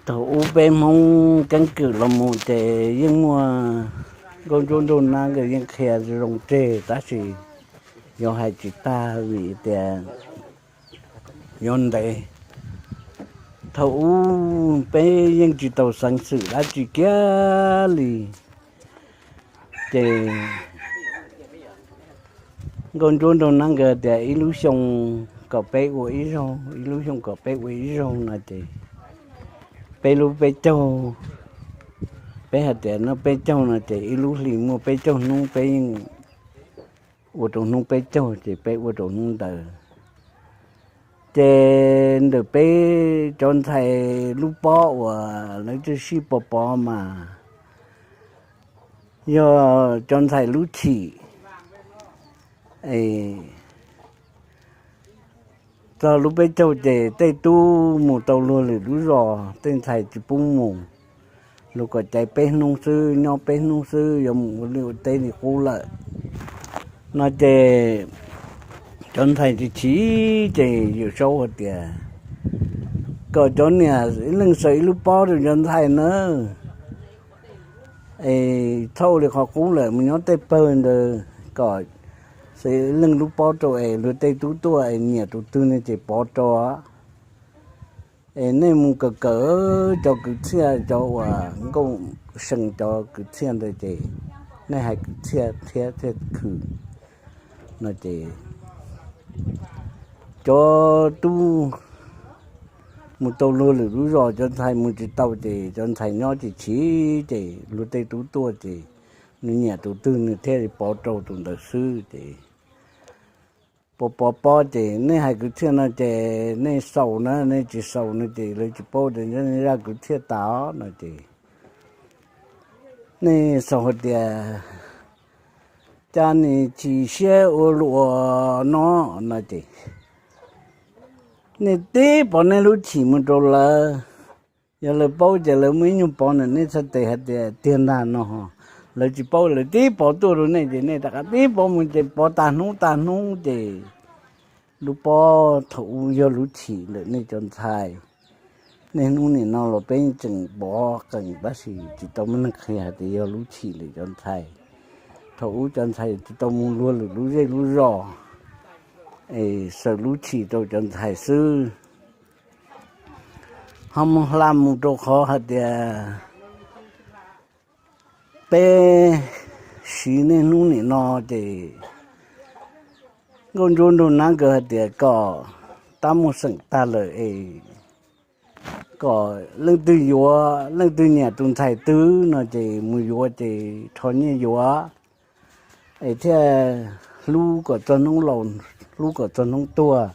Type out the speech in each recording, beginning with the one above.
Thaum ub peb Hmoob keeb kwm los mus ces yeej muaj nkauj ntsuab nraug nab nkawd yeej qhia zoo tseg tab sis yuav hais tsis tag vim tias yuav ntev. Thaum ub peb yeej tsis tau xeev xwm dab tsi kiag li. Ces nkauj ntsuab nraug nab nkawd tias ib lub xyoo kom peb ua ib zaug, ib lub xyoo kom peb ua ib zaug no ces peb lub peb caug, peb hais tias noj peb caug no ces ib lub hlis muaj peb caug hnub peb yeej ua rau hnub peb caug ces peb ua rau hnub ntawd. Ces ntawm peb cov ntxhais lub pob uas lawv twb sib pov pov mas yog cov ntxhais lub chim. Txog lub peb caug ces tej tub mus tau luag lwm lub zos, tej ntxhais tsis pub mus, luag kom caiv peb hnub xwb, nyob peb hnub xwb yuav mus ua liaj ua teb li qub lawm no ces cov ntxhais tsis chim ces Yawm Saub hais tias kom cov niam ib leeg xaws ib lub pob rau cov ntxhais nawb, es txhob ua li qhov qub lawm, mus nyob tej pawg ntawd kom xaws ib leeg lub pob rau es luag tej tub tuaj es nyiam tus twg ne ces pov rau. Es nej mus kawm kawm cov kwv txhiaj, cov uas nkauj see cov kwv txhiaj ntawd ces nej hais kwv txhiaj thiab thiaj khwv no ces cov tub mus tau luag lwm lub zos, cov ntxhais mus tsis tau ces cov ntxhais nyob ces chim, ces luag tej tub tuaj ces nws nyiam tus twg nws thiaj li pov rau tus ntawd xwb ces pov pov pob ces nej hais kwv txhiaj no ces nej xaus na, nej tsis xaus no ces lawv tsis paub tias zaj kwv txhiaj tas os no ces nej xaus hais tias cas nws chim siab ua luaj no no ces nej tib pov nej lub chim mus rau lawv. Yog lawv paub ces lawv muaj ib nyuag pov ntawm nej txhais tes hais tias tiag ntag no, lawv tsis paub lawv tib pov tuaj rau nej ces nej rov qab tib pov mus ces pov tag hnub tag hnub ces lub pob thaum ub yog lub chim ntawm nej cov ntxhais. Niaj hnub nim no los peb tseem pov qees tab sis tsis tau muaj neeg qhia hais tias yog lub chim ntawm cov ntxhais. Thaum ub cov ntxhais tsis tau mus luag lwm lub zej lub zos, es xaws lub chim rau cov ntxhais xwb. Ho mus hla mus rau qhov hais tias peb siv niaj hnub nim no ces nkauj ntsuab nraug nab nkawd hais tias kom tab muaj xeem tag lawm es kom leej twg yuav, leej twg nyiam tus ntxhais twg no ces mus yuav ces rho nyiaj yuav, es thiaj hlub kom txog hnub laus, hlub kom txog hnub tuag.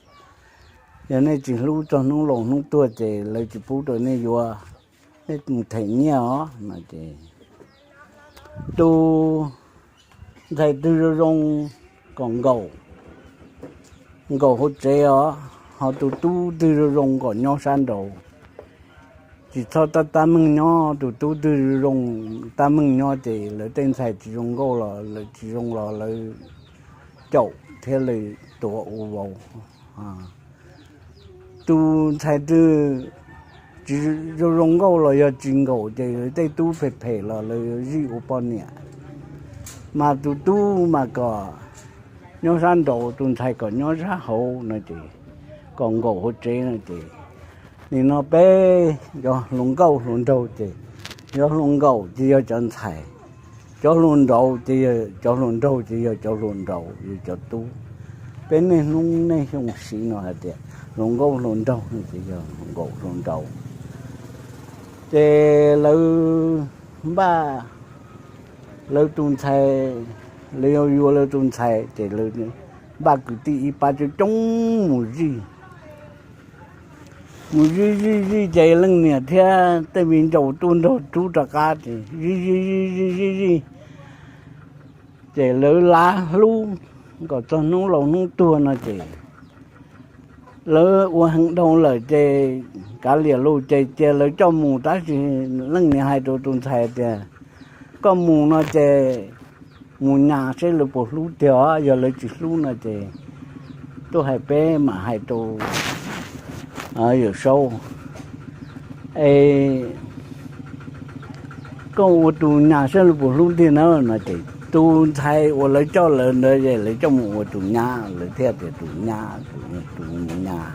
Yog nej tsis hlub txog hnub laus hnub tuag ces lawv tsis pub rau nej yuav, nej mus them nyiaj os no ces tus ntxhais twg zoo zoo kom nkaum, nkaum hauv tsev os, ho tus tub twg zoo zoo kom nyob sab nraud. Tsis txhob tab tab meeg nyob, tus tub twg zoo zoo tab meeg nyob ces lawv tej ntxhais tsis zoo nkauj los lawv tsis zoo los lawv caum thiab lawv tuav ua vau. Tus ntxhais twg tsis zoo zoo nkauj los yog tsis nkaum ces lawv tej tub phem phem los lawv zij ua poj niam. Mas tus tub mas kom nyob sab nraud, tus ntxhais kom nyob sab hauv no ces kom nkaum hauv tsev no ces nim no peb cov hluas nkauj hluas nraug ces cov hluas nkaum ces yog cov ntxhais, cov hluas nraud ces, cov hluas nraug ces yog cov hluas nraud, yog cov tub. Peb niaj hnub niaj xyoo siv no hais tias hluas nkauj hluas nraug no ces yog hluas nkaum hluas nraud. Ces lawv npaj lawv tus ntxhais, lawv yuav yuav lawv tus ntxhais ces lawv npaj kwv tij ib pab coob coob mus zij. Mus zij zij zij ces leej niam thiab tej viv ncaus tuaj nrog rub rov qab ces zij zij zij zij zij zij ces lawv lav hlub kom txog hnub laus hnub tuag no ces lawv ua heev dhau lawm ces kav liam lus ces cia lawv coj mus, tab sis leej niam hais rau tus ntxhais tias koj mus no ces mus nyas seb lawv puas hlub tiag os, yog lawv tsis hlub no ces tuaj hais peb mam hais rau Yawm Saub. Es koj ua tus nyab saib luag puas hlub tiag na no ces tus ntxhais uas lawv coj lawv ntawd es lawv coj mus ua tus nyab, lawv thiaj tias tus nyab, tus nyab.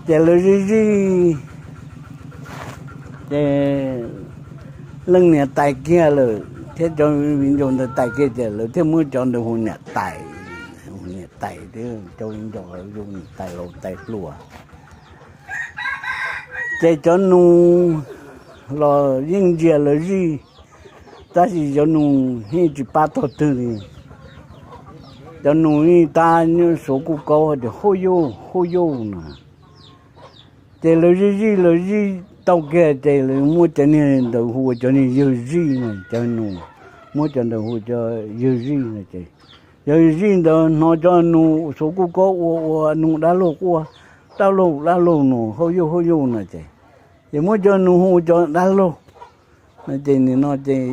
Ces lawv zij zij, ces leej niam tais kiag lawm thiab cov viv ncaus ntawd tais kiag ces lawv thiaj muab cov ntawd hu niam tais, hu niam tais thiab cov viv ncaus lawv hu niam tais laus tais hluas. Ces cov nus los yeej ntsia lawv zij, tab sis cov nus yeej tsis pab tog twg li. Cov nus yeej tab nyob suav kuj kaub tias hauj yauj hauj yauj no. Ces lawv zij zij lawv zij tau kiag ces lawv muab cov niag ntawd hu ua cov niag yawg zij no, cov nus muab cov ntawd hu cov yawg zij no ces yawg zij ntawd hnov cov nus suav kuj kaub ua ua nus dab laug quaj, dab laug dab laug nus hauj yauj hauj yauj no ces, ces muab cov nus hu cov dab laug no ces nim no ces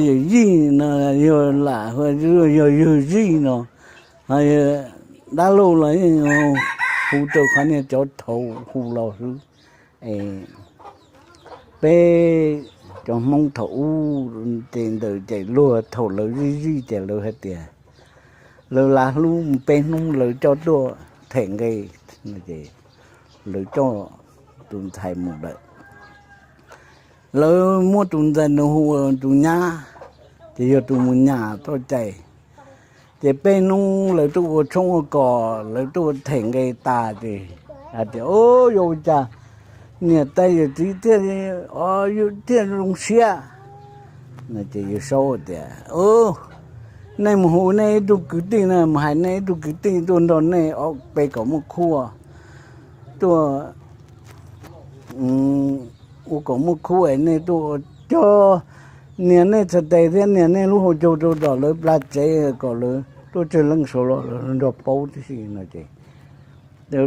yawg zij no yog lam yog yawg zij no, dab laug los yeej hu rau qhov niag cov thaud hu los xwb. Es peb cov Hmoob thaum ub ces ntawd ces luag thaum lawv zij zij ces lawv hais tias lawv lav hlub peb hnub lawv coj tuaj them nqe, ces lawv coj tus ntxhais mus lawm. Lawv muab tus ntxhais nws hu ua tus nyab, ces yog tus mus nyas txoj cai. Ces peb hnub lawv tuaj ua tshoob ua kos, lawv tuaj them nqe tas ces hais tias, o, yuav ua cas niam tais yawm txiv thiaj, thiaj zoo siab no ces yawg saub tias, nej mus hu nej ib tug kwv tij na, mus hais nej ib tug kwv tij tuaj nrog nej ob peb kom muaj khub, tuaj ua kom muaj khub es nej tuaj ua cog nias nej txhais tes thiab nias nej lub hauv caug rau tom lawv plab tsev kom lawv tuaj tsawg leej saud los lawv nrog paub tib si no ces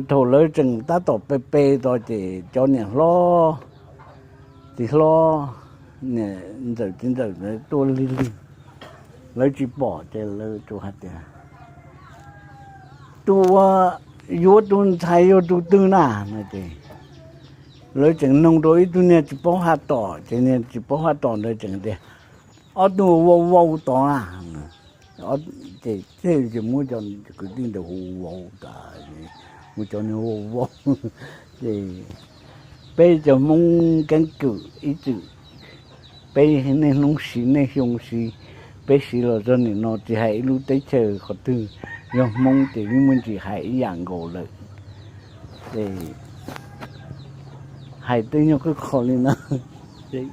thaum lawv tseem tab tom pe pe tod ces cov niam hlob, txiv hlob, niam ntxawm txiv ntxawm ntawd tuaj lig lig, lawv tsis pom ces lawv tsuas hais tias, tus uas yuav tus ntxhais yog tus twg na no ces lawv tseem noog rau ib tug niag tsis paub haj tom ces niag tsis paub haj tom ntawd tseem tias, ob tug vau vau tod na. Ces thiaj muab cov kwv tij ntawd hu vau tas, muab cov niag vau vau. Ces peb cov Hmoob keeb kwm ib txwm, peb niaj hnub siv niaj xyoo siv, peb siv los txog nim no tsis hais ib lub teb chaws qhov twg yog Hmoob ces yeej muaj ntsis hais ib yam nkaus lawm. Ces hais tej nyuag qhov li no, ces